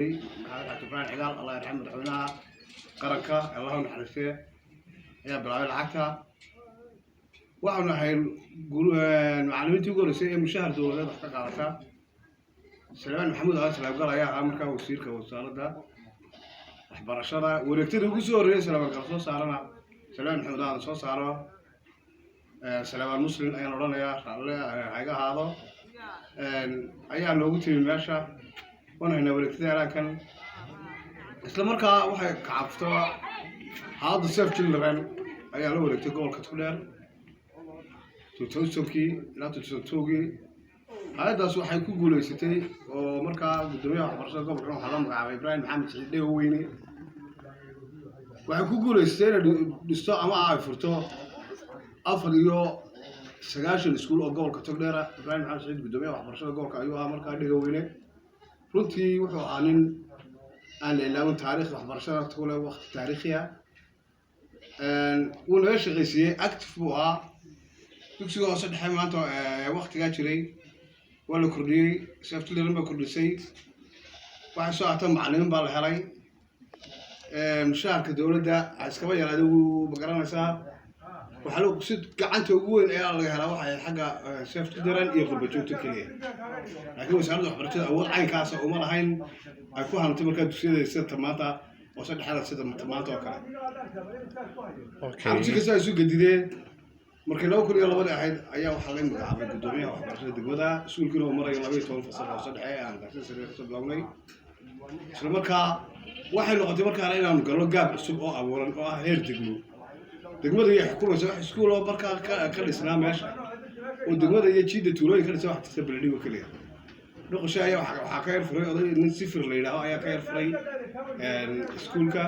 Maxamed Xaaji Ibraahim Cigaal, Allah yarxam, madaxweynaha qaranka, Allah u naxariistee, ayaa bilaabay lacagta. Waxaanu ahay macallimiintii ugu horreysay ee mushahar dowladeed wax ka qaadata. Salmaan Maxamuud Aadan Salaamgal ayaa ahaa markaa wasiirka wasaaradda waxbarashada. Wareegtada ugu soo horreeyay Salmaan Gal soo saarana, Salmaan Maxamuud Aadan soo saaro, Salmaan Muslim ayaan odhanayaa, raalle ha iga ahaado, ayaa noogu timi meesha. Waan haynaa wareegtada alaankan. Isla markaa waxay kacabto hay'adda Save Children ayaa la wareegtay gobolka Togdheer 2000-kii ilaa 2002-gii. Hay'addaas waxay ku guuleysatay oo markaa guddoomiyaha waxbarashada gobolkan waxaa loo magacaabay Ibraahim Maxamed Saciid Dhegaweyne. Waxay ku guuleysatay inay dhisto ama ay furto 94 iskuul oo gobolka Togdheera. Ibraahim Maxamed Saciid guddoomiyaha waxbarashada gobolka ayuu ahaa markaa Dhegaweyne. Runtii wuxuu ahaa nin aan la ilaawin taariikhda waxbarashada tule, waqti taariikhiya wuu naga shaqaysiiyey, active buu ahaa. Dugsiga hoose dhexe maanta waqtigaa jiray waa la kordhiyey, Save Children baa kordhisay. Waxay soo ahaata macallimiin baa la helay, mushaharka dowladda iskaba yar, adigu ma garanaysaa. Waxaa loo si gacanta ugu weyn ee laga helaa waxay ahayd xagga Save Children iyo qurba joogto keliya, laakiin wasaaradda waxbarashada awood caynkaasa uma lahayn ay ku hanantay markaa dugsiyada sida maanta hoose dhexeda, sida maanta oo kale. Xarunti kasta ay isu gedideen. Markii 2002-dii ahayd ayaa waxaa laga magacaabay guddoomiyaha waxbarashada degmada. Iskuulkiina uu marayo 12 fasal hoose dhexe ee aan gaarsiin sare kasoo bilownay. Isla markaa waxay noqotay markaana inaanu galno gaab cusub oo abuuran oo ah heer degmo. Degmada iyo xukumaysa wax iskuul oo markaa ka dhisnaa meesha oo degmada iyo jiidda tuulooyin ka dhisnaa wax tirta Beledhigo keliya. Dhuqasho ayaa waxaa ka yar furay oday nin Sifir la yidhaaho ayaa ka yar furay iskuulka.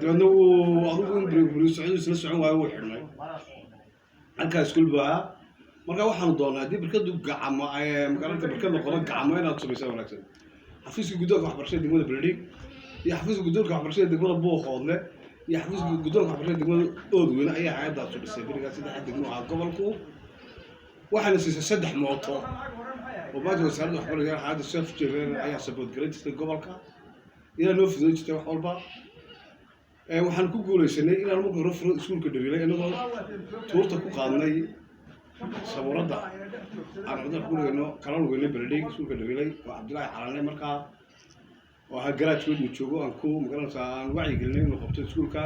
Dabeedna wuu adigu in buri socdu isla socon waayo, wuu xidhmay halkaa iskuul buu ahaa. Marka waxaanu doonaa haddii barkadu gacamo, magaranta barkad la qodo gacamo inaad samaysaa wanaagsan. Xafiiska guddoonka waxbarashada degmada Beledhig iyo xafiiska guddoonka waxbarashada degmada Buuhoodle iyo xafiiska guddoonka waxbarashada degmada Oodweyne ayaa hay'addaasu dhisay berigaas. Saddexa degmo ahaa gobolku. Waxaana siisay saddex mooto oo maanta wasaaradda waxbarashada, hay'adda Save Children ayaa support garan jirtay gobolka, iyaa noo fududan jirtay wax walba. Waxaan ku guuleysanay inaan marka hore furo iskuulka Dhariilay, inagoo tuurta ku qaadnay sabuuradda aan cudurka ku dhigayno kala lugeynay Beledhig. Iskuulka Dhariilay oo Cabdillaahi Xalane markaa oo ahaa graduate uu joogo, aan ku magaranaysaa aan wacyi gelinay inuu qabto iskuulka.